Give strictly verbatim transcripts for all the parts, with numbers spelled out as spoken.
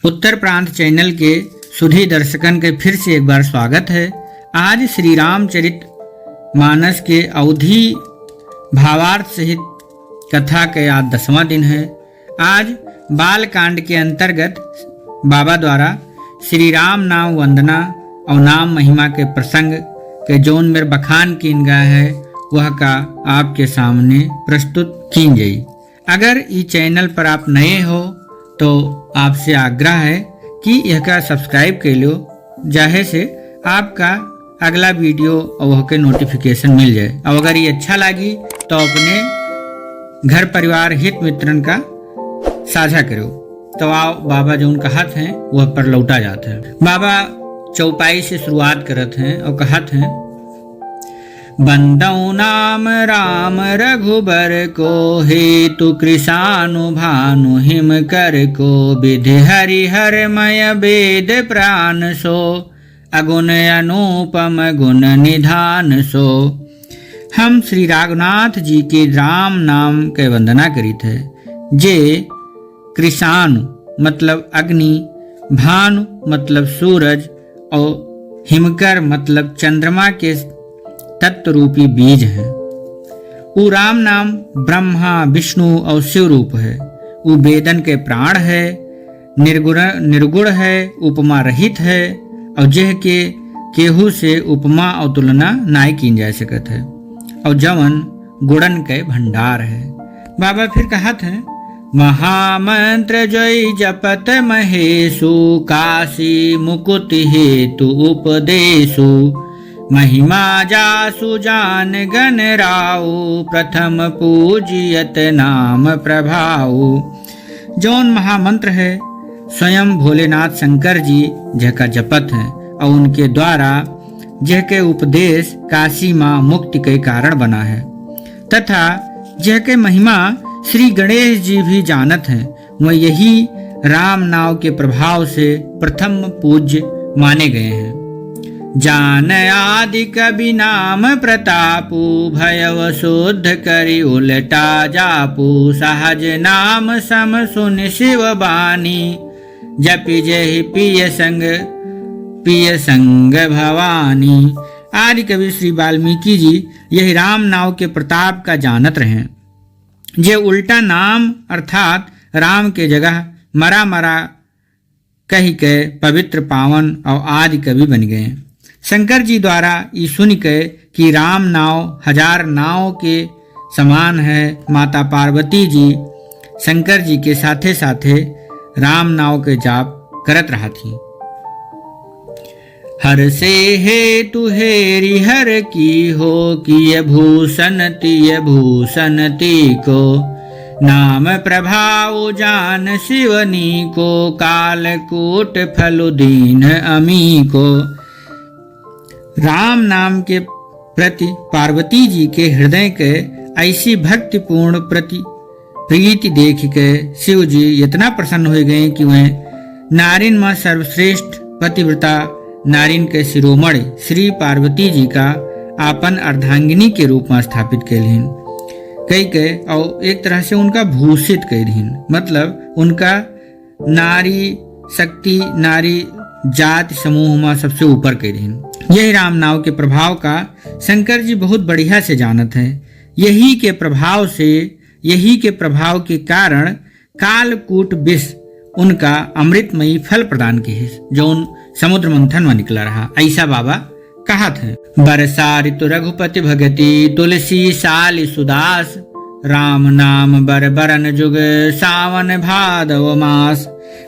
उत्तर प्रांत चैनल के सुधी दर्शकन के फिर से एक बार स्वागत है। आज श्री रामचरित मानस के अवधी भावार्थ सहित कथा के आज दसवाँ दिन है। आज बाल कांड के अंतर्गत बाबा द्वारा श्री राम नाम वंदना और नाम महिमा के प्रसंग के जौन मेर बखान कीन गया है, वह का आपके सामने प्रस्तुत कीन जाई। अगर ई चैनल पर आप नए हो तो आपसे आग्रह है कि यह का सब्सक्राइब कर लो, जाहे से आपका अगला वीडियो और वह के नोटिफिकेशन मिल जाए। और अगर ये अच्छा लागी तो अपने घर परिवार हित मित्रन का साझा करो। तो आओ बाबा जौन कहत हैं वह पर लौटा जात है। बाबा चौपाई से शुरुआत करत हैं और कहत हैं, बंदौ नाम राम रघुबर को, हेतु कृशानु भानु हिम कर को, विधि हरि हर मय वेद प्राण सो, अगुण अनूपम गुण निधान सो। हम श्री रघुनाथ जी के राम नाम के वंदना करीत है, जे कृशानु मतलब अग्नि, भानु मतलब सूरज और हिमकर मतलब चंद्रमा के तत्व रूपी बीज हैं। ऊ राम नाम ब्रह्मा, विष्णु और शिव रूप है। ऊ वेदन के प्राण है, निर्गुण, निर्गुण है, उपमा रहित है और जेह के केहू से उपमा और तुलना नाय कीन जा सकत है और जवन गुणन के भंडार है। बाबा फिर कहत हैं, महामंत्र जय जपत महेशु, काशी मुकुति हेतु उपदेशु, महिमा जासु जान गन राउ, प्रथम पूजियत नाम प्रभाउ। जौन महामंत्र है स्वयं भोलेनाथ शंकर जी जेहका जपत हैं और उनके द्वारा जेहके उपदेश काशी माँ मुक्ति के कारण बना है तथा जेहके महिमा श्री गणेश जी भी जानत हैं, वह यही राम नाव के प्रभाव से प्रथम पूज्य माने गए हैं। जान आदि कवि नाम प्रतापु, भयव शुद्ध करि उलटा जापु, सहज नाम सम सुनि शिव बानी, जपि जेहि पिय संग, पिय संग भवानी। आदि कवि श्री वाल्मीकि जी यही राम नाव के प्रताप का जानत रहें, जे उल्टा नाम अर्थात राम के जगह मरा मरा कहि के पवित्र पावन और आदि कवि बन गए। शंकर जी द्वारा ई सुनि के कि राम नाव हजार नाव के समान है, माता पार्वती जी शंकर जी के साथे साथे राम नाव के जाप करत रहत ही। हर से हेतु हेरि हर की हो, किय भूषण तिय भूषण ती को। नाम प्रभाव जान शिवनी को, कालकूट फलु दीन अमी को। राम नाम के प्रति पार्वती जी के हृदय के ऐसी भक्तिपूर्ण प्रति प्रीति देख के शिव जी इतना प्रसन्न हो गए कि वह नारिन में सर्वश्रेष्ठ पतिव्रता नारिन के शिरोमणि श्री पार्वती जी का आपन अर्धांगिनी के रूप में स्थापित कैलिन, कई के और एक तरह से उनका भूषित कैलिन, मतलब उनका नारी शक्ति, नारी जाति समूह में सबसे ऊपर कैलिन। यही राम नाव के प्रभाव का शंकर जी बहुत बढ़िया से जानत हैं। यही के प्रभाव से, यही के प्रभाव के कारण कालकूट विष उनका अमृतमयी फल प्रदान किहिस, जौन समुद्र मंथन में निकला रहा, ऐसा बाबा कहत हैं। बरसा ऋतु रघुपति भगति, तुलसी सालि सुदास, राम नाम बर बरन जुग, सावन भादव मास।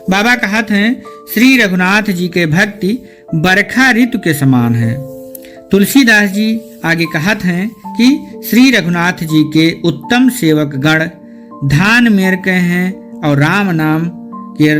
बाबा कहत हैं, श्री रघुनाथ जी के भक्ति बरखा ऋतु के समान है। तुलसीदास जी आगे कहत हैं कि श्री रघुनाथ जी के उत्तम सेवक गण धान मेर के हैं और राम नाम के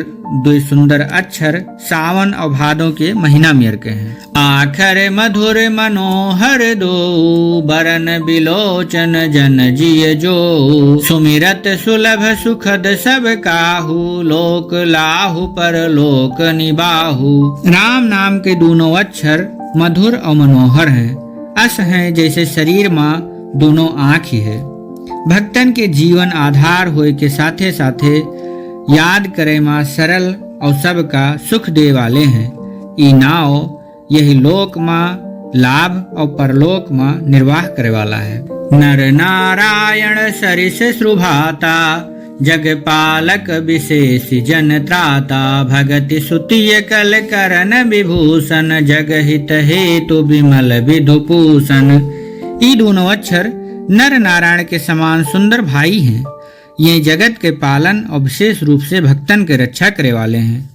दुई सुंदर अक्षर सावन और भादों के महीना मेर के हैं। आखर मधुर मनोहर दो, बरन बिलोचन जन जिय जो। सुमिरत सुलभ सुखद सब काहू, लोक लाहु परलोक निबाहु। राम नाम के दोनों अक्षर मधुर और मनोहर हैं। अस हैं जैसे शरीर मा दोनों आँख ही है। भक्तन के जीवन आधार होए के साथे साथे याद करे मा सरल और सबका सुख दे वाले हैं। ई नाव यही लोक मा लाभ और परलोक मा निर्वाह करे वाला है। नर नारायण सरिस सुभाता, जग पालक विशेष जन त्राता। भगति सुति अकल करन विभूषण, जग हित हेतु विमल विधु पूषण। ई दोनों अक्षर नर नारायण के समान सुंदर भाई हैं। ये जगत के पालन और विशेष रूप से भक्तन के रक्षा करे वाले हैं।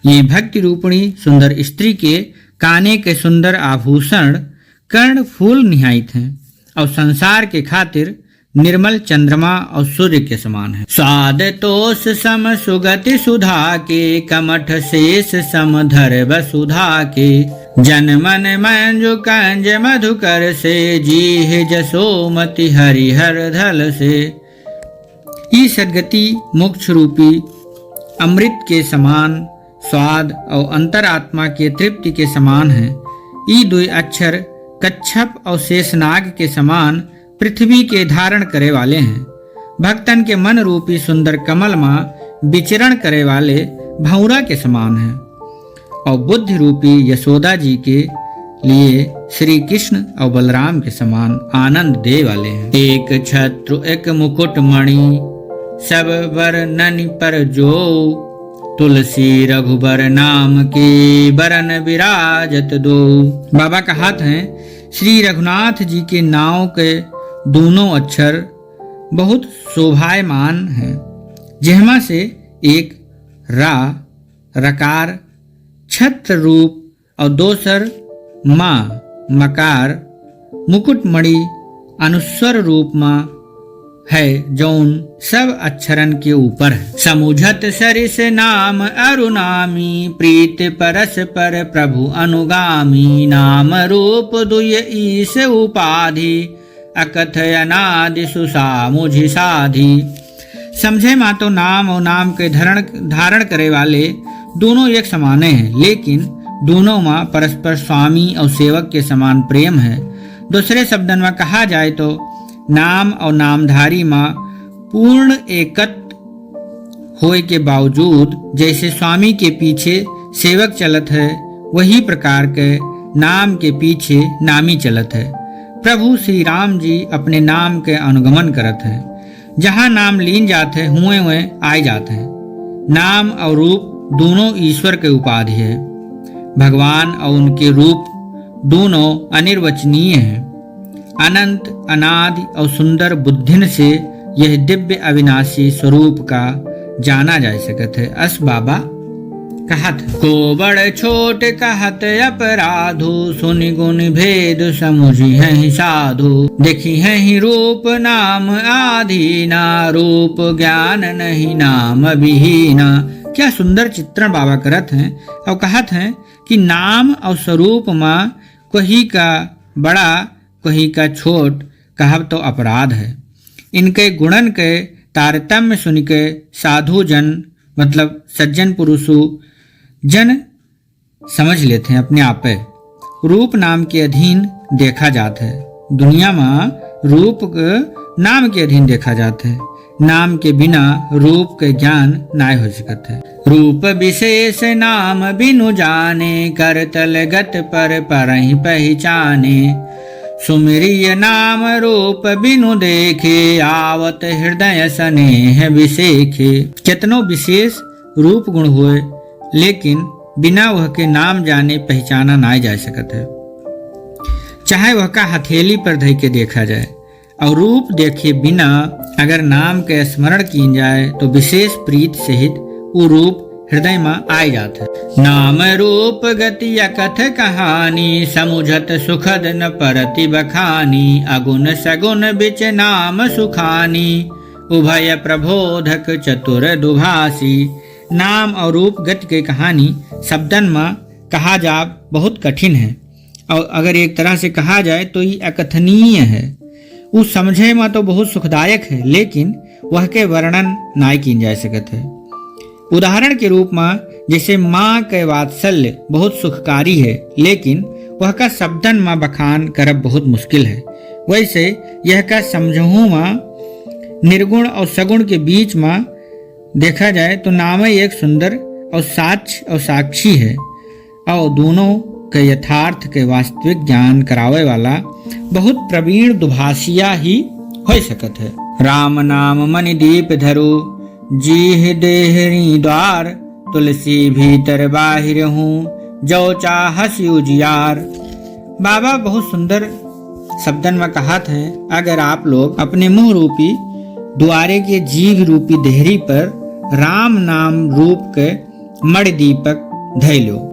ये भक्ति रूपिणी सुंदर स्त्री के काने के सुंदर आभूषण कर्ण फूल निहाइत हैं और संसार के खातिर निर्मल चंद्रमा और सूर्य के समान है। स्वाद तोष सम सुगति सुधा के, कमठ शेष सम धर वसुधा के। जन मन मंजु कंज मधुकर से, जीह जसोमति हरिहर धल से। ई सद्गति मोक्ष रूपी अमृत के समान स्वाद और अंतरात्मा के तृप्ति के समान है। ई दुई अक्षर कच्छप और शेषनाग के समान पृथ्वी के धारण करे वाले हैं। भक्तन के मन रूपी सुंदर कमल मा विचरण करे वाले भौंरा के समान हैं और बुद्धि रूपी यशोदा जी के लिए श्री कृष्ण और बलराम के समान आनंद दे वाले हैं। एक छत्र एक मुकुट मणि, सब बरननि पर जो। तुलसी रघुबर नाम के, बरन विराजत दो। बाबा कहत हैं, श्री रघुनाथ जी के नाव के दोनों अक्षर बहुत शोभायमान हैं, जेहमा से एक रा, रकार, छत्र रूप और दोसर मा, मकार, मुकुटमणि अनुस्वर रूप मा है, जौन सब अक्षरन के ऊपर है। समुझत सरिस नाम अरु नामी, प्रीत परस पर प्रभु अनुगामी। नाम रूप दुय ईस उपाधि, अकथ अनादि सुसामुझि साधि। समझे मा तो नाम और नाम के धरण, धारण करे वाले दोनों एक समाने हैं, लेकिन दोनों मा परस्पर स्वामी और सेवक के समान प्रेम है। दूसरे शब्दन मा कहा जाए तो नाम और नामधारी मा पूर्ण एकत्व होए के बावजूद जैसे स्वामी के पीछे सेवक चलत है, वही प्रकार के नाम के पीछे नामी चलत है। प्रभु श्री राम जी अपने नाम के अनुगमन करत है। जहाँ नाम लीन जात है, हुए हुए आए जात है। नाम और रूप दोनों ईश्वर के उपाधि है। भगवान और उनके रूप दोनों अनिर्वचनीय हैं। अनंत, अनादि और सुंदर बुद्धिन से यह दिव्य अविनाशी स्वरूप का जाना जा सकत है। अस बाबा कहत है, को बड़ छोट कहत अपराधु, सुनि गुण भेद समुझिहैं साधु। देखिहैं रूप नाम आधीना, रूप ज्ञान नहीं नाम विहीना। क्या सुंदर चित्रण बाबा करत हैं और कहत हैं कि नाम और स्वरूप मा कोही का बड़ा, कोही का छोट कहब तो अपराध है। इनके गुणन के तारतम्य सुनिके साधु जन, मतलब सज्जन पुरुषु जन समझ लेत हैं अपने आपे। रूप नाम के अधीन देखा जात है। दुनिया मा रूप के नाम के अधीन देखा जात है। नाम के बिना रूप के ज्ञान नाय हो सकत है। रूप विशेष नाम बिनु जाने, करतल गत पर परहि पहिचाने। सुमिरिय नाम रूप बिनु देखे, आवत हृदय सनेह विसेखे। केतनो विशेष रूप गुण होए, लेकिन बिना वह के नाम जाने पहिचाना नाय जा सकत है। चाहे वह का हथेली पर धइ के देखा जाए, और रूप देखे बिना अगर नाम के स्मरण कीन जाए, तो विशेष प्रीत सहित वो रूप हृदय मा आय जात है। नाम रूप गति अकथ कहानी, समुझत सुखद न परति बखानी। अगुन सगुन बिच नाम सुखानी, उभय प्रबोधक चतुर दुभाषी। नाम और रूप गति के कहानी शब्दन मा कहा जाब बहुत कठिन है, और अगर एक तरह से कहा जाए तो ई अकथनीय है। उ समझे मा तो बहुत सुखदायक है, लेकिन वह के वर्णन नाय कीन जा सकत है। उदाहरण के रूप मा जैसे माँ के वात्सल्य बहुत सुखकारी है, लेकिन वह का शब्दन मा बखान करब बहुत मुश्किल है, वैसे यह का समझहू मा निर्गुण और सगुण के बीच मा देखा जाए तो नामे एक सुंदर और साच और साक्षी है, और दोनों के यथार्थ के वास्तविक ज्ञान करावे वाला बहुत प्रवीण दुभाषिया ही हो सकत है। राम नाम मणि दीप धरु, जीह देहरी द्वार, तुलसी भीतर बाहिर हूँ, जो चाहसि उजियार। बाबा बहुत सुंदर शब्दन में कहत है, अगर आप लोग अपने मुंह रूपी दुआरे के जीभ रूपी देहरी पर राम नाम रूप के मणि दीपक धइ लो।